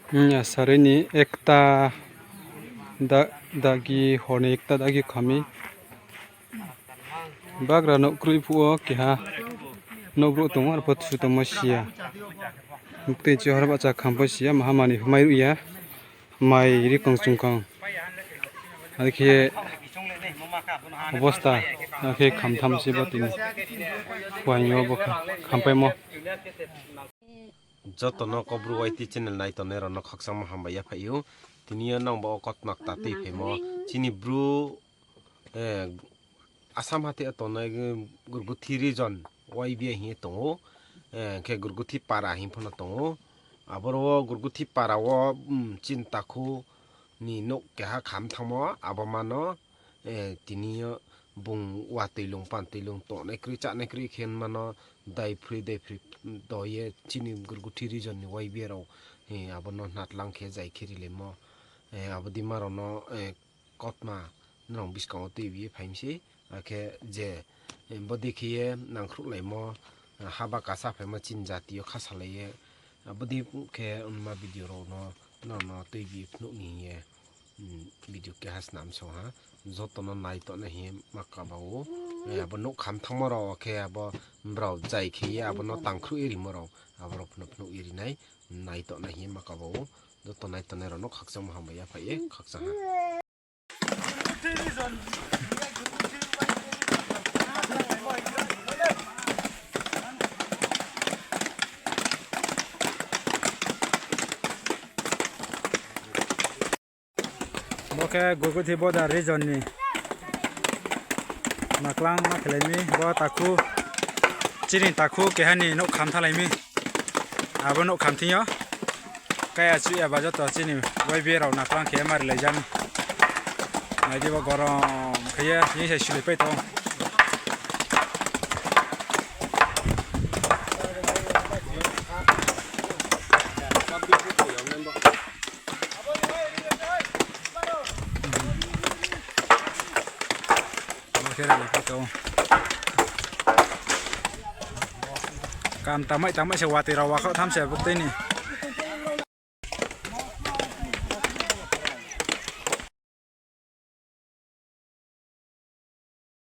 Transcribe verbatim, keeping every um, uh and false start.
Sari ni ekta da-, dagi, hor ni ekta dagi kham mi. Bagra nouh kroi phuh wo keha nouh brouh tong ou, arphuh thu tongmo si ya. Buktui chi hor bahcha kham pho si ya, maha mani pho mai ruh ya. Mai ri kong chung kong. Are khe obosta, are khe kham tham se bo tini. Phuaing yo bo khampaimo. Joto no Kaubru Y T channel nai tongnai rao no khakchangmo hambai yaphaih ou. Tini yo nang bo kautma kta tuiphaimo. Chini Bru, Assam hathái tongnai Gurguthi region Y B A hing ye tong ou. Khe Gurguthi para hing pho no tong ou. Aboro wo Gurguthi para wo, chini takhu ni nouh keha kham thanngmo, abo ma no, tini yo bung watoi lung pantoi lung tongnai kroi chánai kroi khe ma no, daiphroi daiphroi do ye chini Gurguthi region ni Y B A rao, abo no natlang khe zai khe rilaimo, abo dei ma rao no, kautma nrao buskang wo tuibi ye phai mi sei, akhe je, bodei khe ye nangkhruhlaimo, haba kasa phaimo chini jati yo khasalai ye, abo dei khe ma video rao no nrao no tuibi phnuh ni hing ye, video keha snam song ha, joto no nai tongnai hing ye ma kaba ou, abo nouh kham thanngmo rao khe abo brao zai khe ye abo no tangkhruh ye rimo rao, abo rao phnuh phnuh ye ri nai, nai tongnai hing ye ma kaba ou, joto nai tongnai rao no khakchangmo hambai yaphaih ye khakchang ha. Bo khe Gurguthi border region ni naklang ma khelai mi, bo takhu, chini takhu keha ni nouh kham thanglai mi. Abo nouh kham thing yo kaya chuh ya ba joto chini Y B A rao naklang khe ma rilai ja mi. Nai di bo gorom khe ye, hing se sulaipai tong. Kam tangmai tangmai se watoi rao wakhaoh tham se buktui ni.